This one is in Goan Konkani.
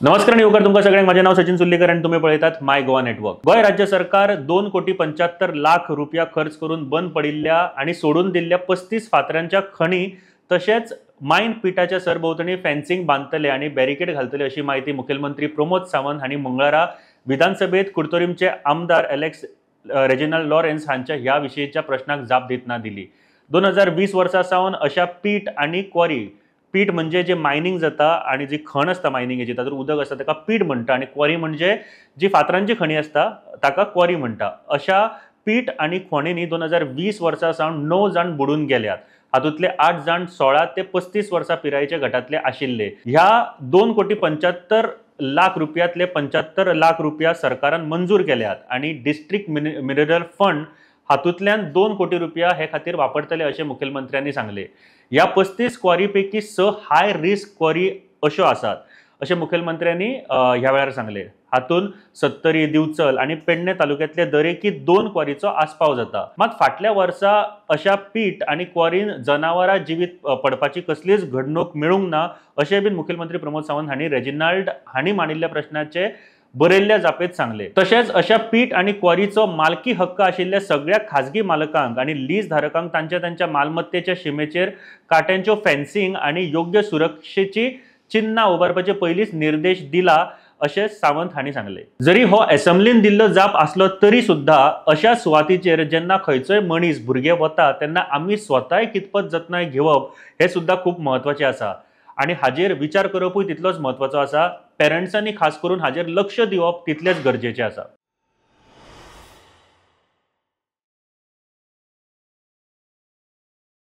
नमस्कार आनी येवकार तुमकां सगळ्यांक. माझे नाव सचिन सुर्लीकर आनी तुमी पळयतात माय गोवा नेटवर्क. गोंय राज्य सरकार 2,75,00,000 रुपया खर्च करून बंद पडिल्ल्या आनी सोडून दिल्ल्या 35 फातरांच्या खणी तशेंच मायन पिठाच्या सरभोंवतणी फेन्सिंग बांदतले आनी बॅरिकेड घालतले अशी म्हायती मुखेलमंत्री प्रमोद सावंत हांणी मंगळारा विधानसभेत कुडतोरीमचे आमदार एलेक्स रेजिनाल्ड लॉरेन्स हांच्या ह्या विशयीच्या प्रश्नाक जाप दितना दिली. 2020 वर्सा सावन अशा पीठ आनी क्वॉरी, पीठ म्हणजे जे मायनिंग जाता आणि जी खण आसता मायनिंगेची तातूंत उदक आसता ताका पीठ म्हणटा आनी क्वॉरी म्हणजे जी फातरांची खणी आसता ताका क्वॉरी म्हणटा. अशा पीठ आनी खणींनी 2020 वर्सा सावन 9 जाण बुडून गेल्यात. हातूंतले 8 जाण 16 ते 35 वर्सां पिरायेच्या गटांतले आशिल्ले. ह्या 2,75,00,000 रुपयांतले 75 लाख रुपया सरकारान मंजूर केल्यात आनी डिस्ट्रिक्ट मिनरल फंड हातूंतल्यान 2 कोटी रुपया हे खातीर वापरतले अशें मुखेलमंत्र्यांनी सांगले. ह्या 35 क्वॉरी पैकी 6 हाय रिस्क क्वॉरी अश्यो आसात अशें मुखेलमंत्र्यांनी ह्या वेळार सांगले. हातूंत सत्तरी, दिवचल आनी पेडणे तालुक्यांतले दरेकी 2 क्वॉरीचो आस्पाव जाता. मात फाटल्या वर्सा अशा पीठ आनी क्वॉरीन जनावरां जिवीत पडपाची कसलीच घडणूक मेळूंक ना अशें बीन मुखेलमंत्री प्रमोद सावंत हांणी रेजिनाल्ड हांणी मांडिल्ल्या प्रश्नाचे बरयल्ल्या जापेत सांगले. तशेंच अशा पीठ आनी क्वॉरीचो मालकी हक्क आशिल्ल्या सगळ्या खाजगी मालकांक आनी लीज धारकांक तांच्या तांच्या मालमत्तेच्या शिमेचेर काट्यांच्यो फेन्सिंग आनी योग्य सुरक्षेची चिन्नां उबारपाचे पयलींच निर्देश दिला अशें सावंत हांणी सांगले. जरी हो एसेंब्लीन दिल्लो जाप आसलो तरी सुद्दां अशा सुवातीचेर जेन्ना खंयचोय मनीस भुरगे वता तेन्ना आमी स्वताय कितपत जतनाय घेवप हें सुद्दां खूब म्हत्वाचें आसा आनी हाजेर विचार करपूय तितलोच म्हत्वाचो आसा. पेरंट्सांनी खास करून हाजेर लक्ष दिवप तितलेंच गरजेचें आसा.